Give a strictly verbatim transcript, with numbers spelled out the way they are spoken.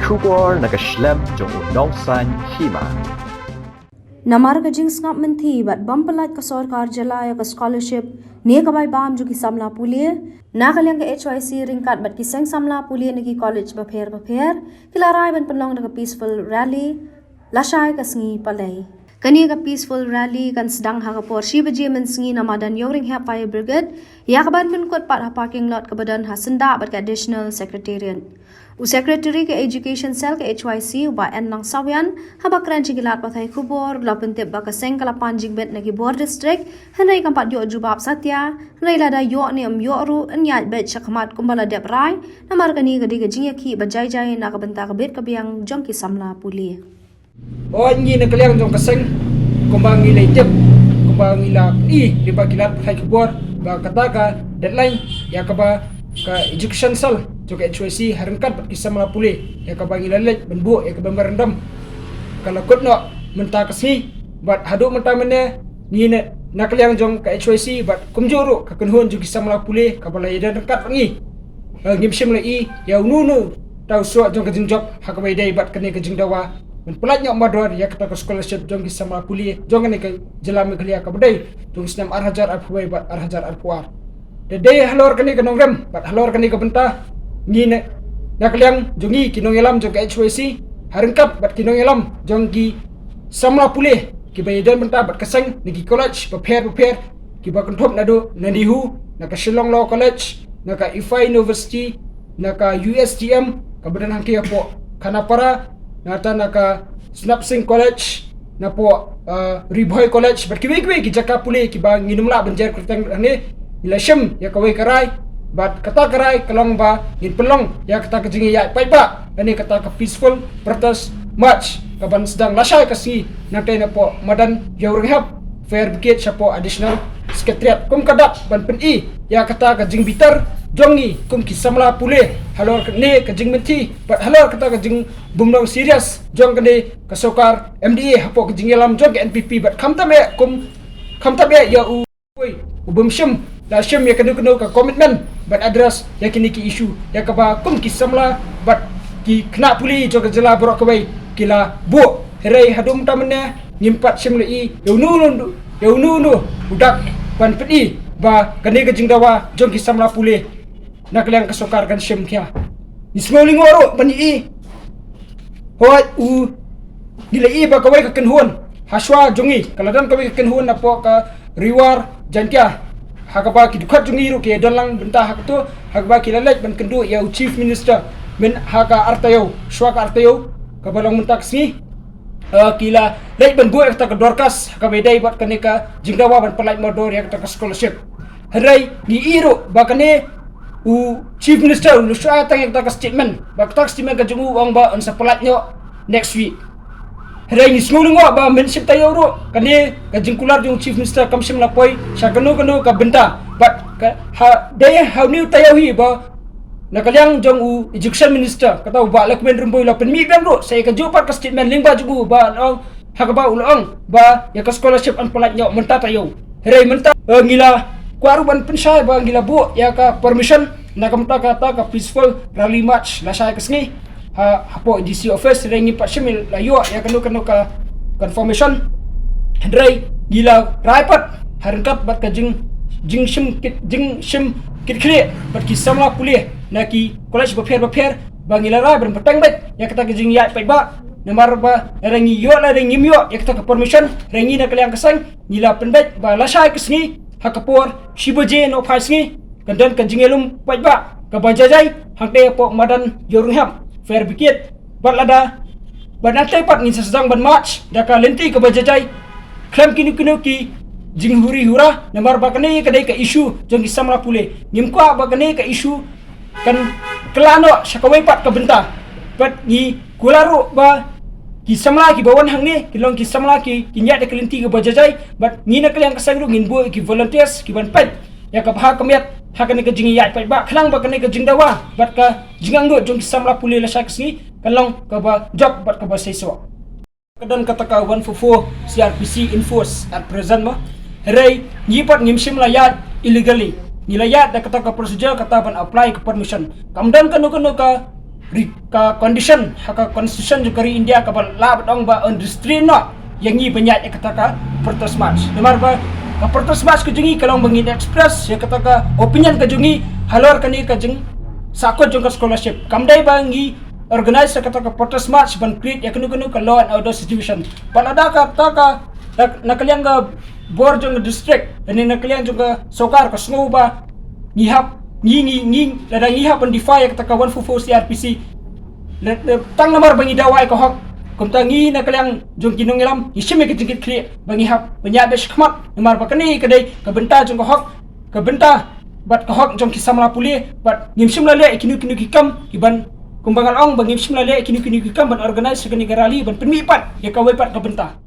Khubor na ka shlem jong u nongsan hima. Namar ka jingsngap mynthi bad bym pyllait ka sorkar jylla ïa ka scholarship ne ka bai bam jong ki samla pule, na ka liang ka H Y C ryngkat bad ki seng samla pule na ki college bapher bapher ki la rai ban pynlong da ka peaceful rally lashai ka sngi Palei. Kane ka peaceful rally kan sdang ha ka por shi baje mynsngi na madan Ïewrynghep Fire Brigade, ïa kaban pynkut pat ha parking lot kaba don ha syndah bad ka Additional Secretariat. U Secretary ka Education Cell ka H Y C, u Bah N Langsawian, haba kren sha ki lad pathai khubor, u la pyntip ba ka seng ka la pan jingbit na ki bor district, hynrei kam pat ïoh jubab satia, hynrei lada ïoh ne ym ïoh ruh, yn ïaid beit sha khmat kumba la dep rai, namar kane ka dei ka jingïakhih ba jai jai na ka bynta ka bit ka biang jong ki samla pule. Oi, ngi na ka liang jong ka seng, kumba ngi la tip, kumba ngi la i lyngba ki lad pathai khubor, ba kata ka deadline ïa kaba ka Education Cell jong ka H Y C ha ryngkat bad ki samla pule ïa kaba ngi la leit ban buh ïa ka memorandum, ka la kut noh mynta ka sngi. Bad haduh mynta mynne ngi na, na ka liang jong ka H Y C bad kumjuh ruh ka kynhun jong ki samla pule kaba la ïadon ryngkat bad ngi, eh, ngim shym la i ïa uno uno uta u soh jong ka jingjop ha kaba ïadei bad kane ka jingdawa ban pyllait noh mardor ïa kata ka scholarship jong ki samla pule jong kane ka jylla Meghalaya kaba dei jong u snem ar hajar arphew wei bad ar hajar arphew ar. Da dei halor kane ka nongrim bad halor kane ka bynta, ngi na, na ka liang jong ngi ki nongïalam jong ka H Y C ha ryngkat bad ki nongïalam jong ki samla pule kiba ïadon bynta bad ka seng na ki college bapher bapher kiba kynthup naduh na NEHU, na ka Shillong Law College, na ka IFAI University, na ka U S T M kaba don hangtei hapoh Khanapara, nangta na ka Snapsing College napoh, uh, Ri Bhoi College bad kiwei kiwei ki jaka pule kiba ngin ym lah ban jer kyrteng hangne. Ngi la shim ïa kawei ka rai bad kata ka rai ka long ba ngin pynlong ïa kata ka jingïaid paidbah lane kata ka peaceful protest march kaban sdang lashai ka sngi nangtei napoh madan Ïewrynghep Fire Brigade shapoh Additional Secretariat kum ka dak ban pyni ïa kata ka jingbitar jong ngi kum ki samla pule halor kane ka jingmynthi bad halor kata ka jingbymlong serious jong kane ka sorkar M D A hapoh ka jingïalam jong ka N P P bad khamtam eh kum, khamtam eh ïa u Oi, u bym shym la shim ïa kano kano ka commitment ban address ïa kine ki issue ïa kaba kum ki samla bad ki khynnah pule jong ka jylla baroh kawei ki la buh. Hynrei haduh mynta mynne ngim pat shym la i ïa uno uno, ïa uno uno u dak ban pyni ba kane ka jingdawa jong ki samla pule na ka liang ka sorkar kan shim khia. Ngi sngew lyngngoh ruh ban i, hooid, u, ngi la i ba kawei ka kynhun ha shuwa jong ngi, ka la don kawei ka kynhun napoh ka Ri War Jaintia, ha kaba ki dkhot jong ngi ruh ki don lang bynta ha kato, ha kaba ki la leit ban kynduh ïa u Chief Minister mynta ha ka ar taïew, shuwa ka ar taïew kaba long mynta ka sngi. Eh, ki la leit ban buh ïa kata ka dorkhas ha kaba ïadei bad kane ka jingdawa ban pyllait mardor ïa kata ka scholarship. Hynrei ngi i ruh ba kane u Chief Minister u la shu ai tang ïa kata ka statement, ba kata ka statement ka jong u ong ba un sa pyllait noh next week. Hynrei ngi sngew lyngngoh ba mynshim taïew ruh kane ka jingkular jong u Chief Minister kam shym la poi sha kano kano ka bynta. Bad ka, ha, dei ha une u taïew hi ba na ka liang jong u Education Minister, kata u Bah Lahkmen Rymbui, la pynmih biang ruh sa ïa kajuh pat ka statement lyngba jong u ba ong, ha kaba u la ong ba ïa ka scholarship yn pyllait noh mynta taïew. Hynrei mynta, eh, ngi la kwah ruh ban pynshai ba ngi la buh ïa ka permission na ka bynta kata ka peaceful rally march lashai ka sngi ha, hapoh D C office, hynrei ngim pat shym la ïoh ïa kano kano ka confirmation. Hynrei ngi la rai pat ha ryngkat bad ka jing, jingshim kit, jingshim kit khlieh bad ki samla pule na ki college bapher bapher ba ngi la rai ban bteng beit ïa kata ka jingïaid paidbah. Namar ba lada ngi ïoh lada ngim ïoh ïa kata ka permission, hynrei ngi na ka liang ka seng ngi la pynbeit ba lashai ka sngi ha ka por shi baje nohphai sngi kan don ka jingïalum paidbah kaba jai jai hangtei hapoh madan Ïewrynghep Fire Brigade. Bad lada, bad nangtei pat ngin sa sdang ban march da ka lynti kaba jai jai khlem kino kino ki jinghuri hura, namar ba kane ka dei ka issue jong ki samla pule. Ngim kwah ba kane ka issue kan kylla noh sha kawei pat ka bynta. Bad ngi kular ruh ba ki samla kiba wan hangne ki long ki samla ki, ki ñiah da ka lynti kaba jai jai. Bad ngi na ka liang ka seng ruh ngin buh ki volunteers ki ban peit ïa ka bha ka miat ha kane ka jingïaid paidbah, khnang ba kane ka jingdawa bad ka jingangnud jong ki samla pule lashai ka sngi kan long kaba jop bad kaba seisoh. Ka don kata ka one four four C R P C in force at present mo. Hynrei ngi pat ngim shym la ïaid illegally. Ngi la ïaid da kata ka procedure, kata ban apply ka permission. Kam don kano kano ka ri-, ka condition ha ka constitution jong ka ri India kaba lah ban ong ba un restrain noh ïa ngi ban ïaid ïa kata ka protest march. Namar ba ka protest march ka jong ngi ka long ba ngin express ïa kata ka opinion ka jong ngi halor kane ka jingsahkut jong ka scholarship. Kam dei ba ngi organize ïa kata ka protest march ban create ïa kano kano ka law and order situation. Ba lada kata ka na, na ka liang ka bor jong ka district, ne na ka liang jong ka sorkar ka sngew ba ngi hap, ngi, ngi, ngi, lada ngi hap ban defy ïa kata ka one four four C R P C. Le, le, tang namar ba ngi dawa ïa ka hok. Kumta ngi na ka liang jong ki nongïalam ngi shim ïa ka jingkitkhlieh ba ngi hap ban ïaid beit shakhmat, namar ba kane ka dei ka bynta jong ka hok, ka bynta bad ka hok jong ki samla pule, bad ngim shym la leh ïa kino kino ki kam kiban, kumba nga la ong ba ngim shym la leh ïa kino kino ki kam ban organize ïa kane ka rally ban pynmih pat ïa kawei pat ka bynta.